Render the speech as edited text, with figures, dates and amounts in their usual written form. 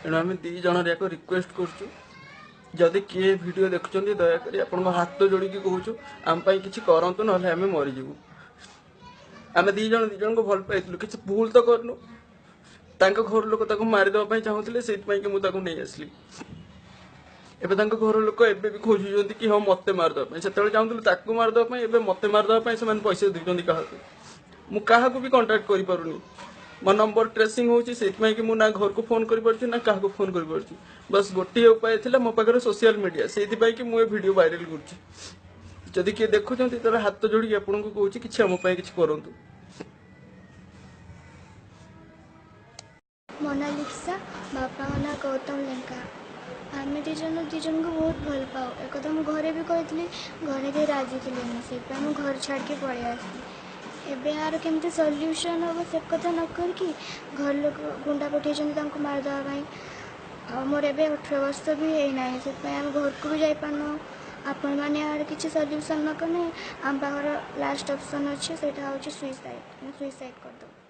ତେଣୁ ଆମେ 2 ଜଣ ଯାକ ରିକ୍ୱେଷ୍ଟ କରୁଛୁ, ଯଦି କିଏ ଭିଡ଼ିଓ ଦେଖୁଛନ୍ତି ଦୟାକରି ଆପଣଙ୍କ ହାତ ଯୋଡ଼ିକି କହୁଛୁ, ଆମ ପାଇଁ କିଛି କରନ୍ତୁ, ନହେଲେ ଆମେ ମରିଯିବୁ। ଆମେ 2 ଜଣ 2 ଜଣଙ୍କୁ ଭଲ ପାଇଥିଲୁ, କିଛି ଭୁଲ ତ କରିନୁ। ତାଙ୍କ ଘର ଲୋକ ତାକୁ ମାରିଦେବା ପାଇଁ ଚାହୁଁଥିଲେ, ସେଇଥିପାଇଁ କି ମୁଁ ତାକୁ ନେଇ ଆସିଲି। ଏବେ ତାଙ୍କ ଘର ଲୋକ ଏବେ ବି ଖୋଜୁଛନ୍ତି କି ହଁ ମତେ ମାରିଦେବା ପାଇଁ। ସେତେବେଳେ ଚାହୁଁଥିଲେ ତାକୁ ମାରିଦେବା ପାଇଁ, ଏବେ ମତେ ମାରିଦେବା ପାଇଁ ସେମାନେ ପଇସା ଦେଉଛନ୍ତି କାହାକୁ। ମୁଁ କାହାକୁ ବି କଣ୍ଟାକ୍ଟ କରିପାରୁନି, ମୋ ନମ୍ବର ଟ୍ରେସିଂ ହେଉଛି, ସେଇଥିପାଇଁ କି ମୁଁ ନା ଘରକୁ ଫୋନ୍ କରିପାରୁଛି ନା କାହାକୁ ଫୋନ୍ କରିପାରୁଛି। ବାସ୍ ଗୋଟିଏ ଉପାୟ ଥିଲା ମୋ ପାଖରେ, ସୋସିଆଲ ମିଡ଼ିଆ, ସେଇଥିପାଇଁ କି ମୁଁ ଏ ଭିଡ଼ିଓ ଭାଇରାଲ କରୁଛି। ଯଦି କିଏ ଦେଖୁଛନ୍ତି ତାହେଲେ ହାତ ଯୋଡ଼ିକି ଆପଣଙ୍କୁ କହୁଛି, କିଛି ଆମ ପାଇଁ କିଛି କରନ୍ତୁ। ମୋନାଲିସା, ବାପାଙ୍କ ନାଁ ଗୌତମ ଲେଙ୍କା। ଆମେ 2 ଜଣ 2 ଜଣଙ୍କୁ ବହୁତ ଭଲ ପାଉ। ଏକଥା ମୁଁ ଘରେ ବି କହିଥିଲି, ଘରେ କେହି ରାଜି ଥିଲେନି, ସେଇଥିପାଇଁ ମୁଁ ଘର ଛାଡ଼ିକି ପଳେଇ ଆସିଲି। ଏବେ ଏହାର କେମିତି ସଲ୍ୟୁସନ୍ ହେବ ସେ କଥା ନ କରିକି ଘର ଲୋକ ଗୁଣ୍ଡା ପଠେଇଛନ୍ତି ତାଙ୍କୁ ମାରିଦେବା ପାଇଁ। ଆଉ ମୋର ଏବେ 18 ବର୍ଷ ବି ହେଇନାହିଁ, ସେଥିପାଇଁ ଆମେ ଘରକୁ ବି ଯାଇପାରୁନୁ। ଆପଣମାନେ ଏହାର କିଛି ସଲ୍ୟୁସନ୍ ନ କଲେ ଆମ ପାଖର ଲାଷ୍ଟ ଅପସନ୍ ଅଛି, ସେଇଟା ହେଉଛି ସୁଇସାଇଡ଼୍। ଆମେ ସୁଇସାଇଡ଼୍ କରିଦେବୁ।